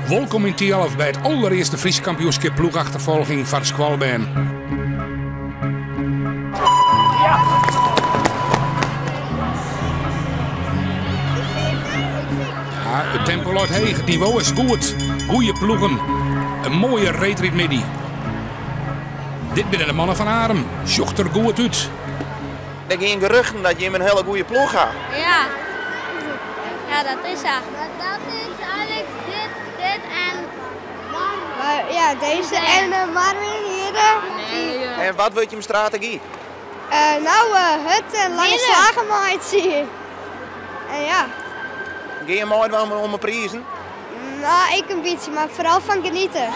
Wolkom yn Thialf by it alderearste Frysk kampioenskip ploechachterfolging foar skoalbern. Ja, it tempo leit heech, it nivo is goed. Goeie ploegen, in moaie reedrydmiddei. Dit binne de mannen fan Arum, sjocht der goed út. Der gean geruchten dat jim in hiele goede ploech ha. Ja, ja dat is sa. Dat is eigenlijk dit, dit en Maar ja, deze en uh, Marvin hier. Nee, en wat wurdt jim strategy? Uh, nou, uh, hurd en lange slagen meitsje. En ja. Gean je meidwaan om 'e prizen? Nou, ik in bytsje, mar foaral fan genieten.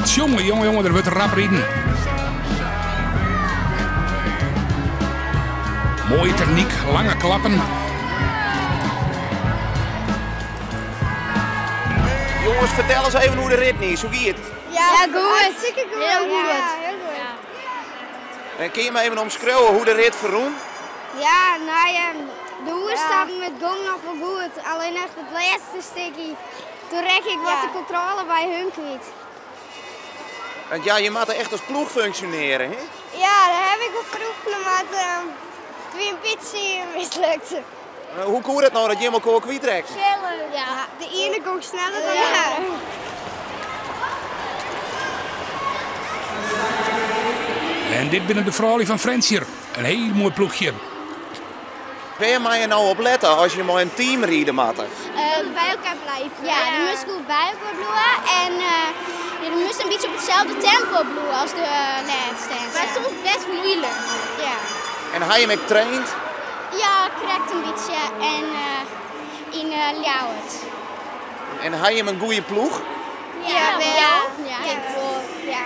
Tsjonge, jonge, jonge, der wurdt rap riden. Moaie technyk, lange klappen. Jonges, fertel ris even oer de rit niis. Hoe gie it? Ja, goed. Hartstikke goed. Hiel goed. Ja, hiel goed. En kinne je my even omskriuwe hoe't de rit ferrûn? Ja, no ja, de oerstappen, it gong noch wol goed. Allinnich it lêste stikje, doe rekke ik wat de kontrôle by hun kwyt. Want ja, je moatte echt as ploech funksjonearje, hè? Ja, dêr ha ik wol foar oefene, mar it wie in bytsje mislukt. Hoe koe dat no dat jim elkoar kwytrekken? Ja, de iene gong sneller dan de oare. En dit binne de froulju fan Frjentsjer. In hiel moai ploechje. Wêr moatte je no op lette as je mei in team ride moatte? By elkoar bliuwe. Ja, je moast goed by elkoar bliuwe en je moast in bytsje op itselde tempo bliuwe as de lêste. Mar soms best muoilik. Ja. En ha je him ek traind? Ja, krekt in bytsje en yn Ljouwert. En ha jim in goede ploech? Ja, ja, ja. Ja.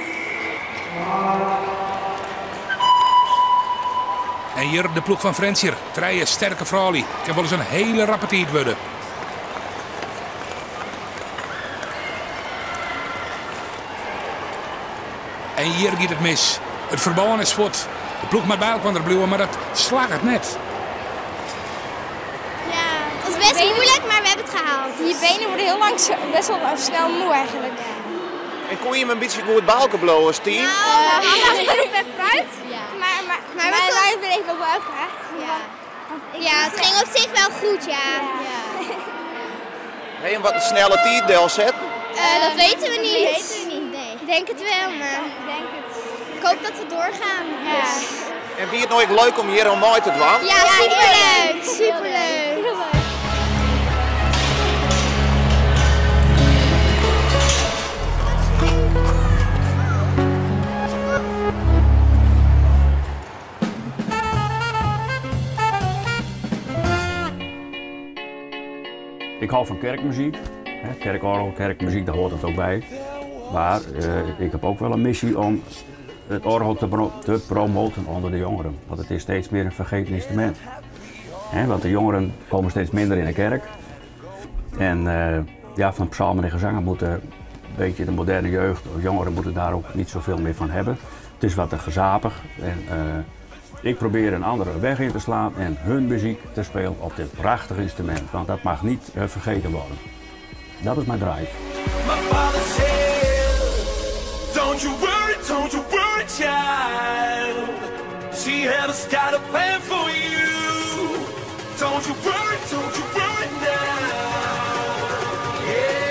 En hjir de ploech fan Frjentsjer. Trije sterke froulju. Kin wolris in hiele rappe tiid wurde. En hjir giet it mis. It ferbân is fuort. De ploech moat by elkoar bliuwe, mar dat slagget net. Ja, het was best moeilijk, maar we hebben het gehaald. Je benen worden heel lang, best wel snel moe eigenlijk. En kon je hem in bytsje goed by elkoar bliuwe as team? Nou, we vooruit. Ja. Maar, maar, maar wij bleven bij elkaar. Ja. Ja, het ging op zich wel goed, ja. ja. Hey, en wat in snelle tiid delsetten? Dat weten we niet. Dat weten we niet, nee. Ik denk het wel, maar Ik denk het. ik hoop dat we doorgaan. Ja. En wie it no ek leuk om hjir oan mei te dwaan? Ja, superleuk. Superleuk. Ik hou fan kerkmuzyk. Kerkoargel, kerkmuzyk, dêr heart it ek by. Mar ik ha ek wol in missy om it oargel te promoaten ûnder de jongeren. Want it is steeds mear in fergeten ynstrumint. Want de jongeren komme steeds minder yn de kerk. En ja, fan psalmen en gezangen moat in bytsje de moderne jeugd, of jongeren moatte dêr ek net safolle mear fan hawwe. It is wat te gezapich. En ik probearje in oare weg yn te slaan en hun muzyk te spyljen op dit prachtige ynstrumint. Want dat mei net fergetten wurde. Dat is myn drive. My father said, Don't you worry, don't you worry, child. See, heaven's got a plan for you. Don't you worry, don't you worry now. Yeah.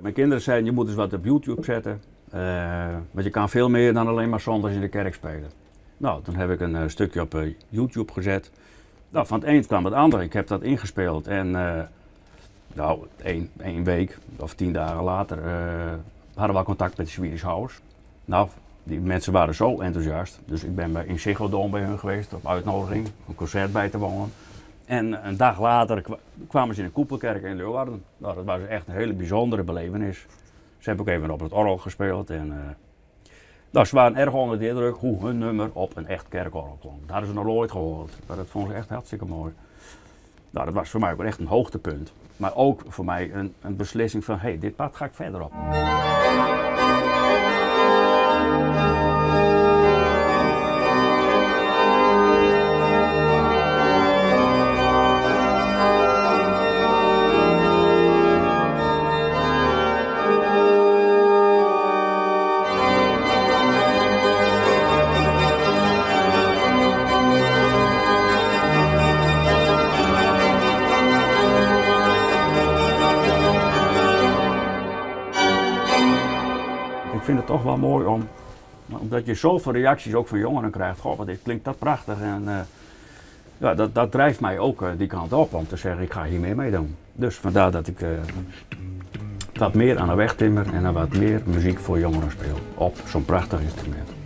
Myn kinderen seinen, je moatte ris wat op YouTube sette. Want je kin folle mear dan allinnich mar sûndeis yn de kerk spylje. No, dan ha ik in stikje op YouTube set. No, fan it ien kaam it oar. Ik ha dat ynspile en no, ien wike of 10 dagen letter hiene we kontakt mei de Swedish House. No, Die mensen waren zo enthousiast. Dus ik ben bij, in Ziggo Dome bij hun geweest op uitnodiging, een concert bij te wonen. En een dag later kwamen ze in de Koepelkerk in Leeuwarden. Nou, dat was echt een hele bijzondere belevenis. Ze hebben ook even op het orgel gespeeld. En, nou, ze waren erg onder de indruk hoe hun nummer op een echt kerkorgel klonk. Dat hadden ze nog nooit gehoord. Maar dat vonden ze echt hartstikke mooi. Nou, dat was voor mij ook echt een hoogtepunt. Maar ook voor mij een beslissing van, hé, hey, dit pad ga ik verder op. Ik vind het toch wel mooi omdat je zoveel reacties ook van jongeren krijgt. Goh, wat dit klinkt dat prachtig. En ja, dat drijft mij ook die kant op om te zeggen, ik ga hier meer meedoen. Dus vandaar dat ik wat meer aan de weg timmer en dan wat meer muziek voor jongeren speel op zo'n prachtig instrument.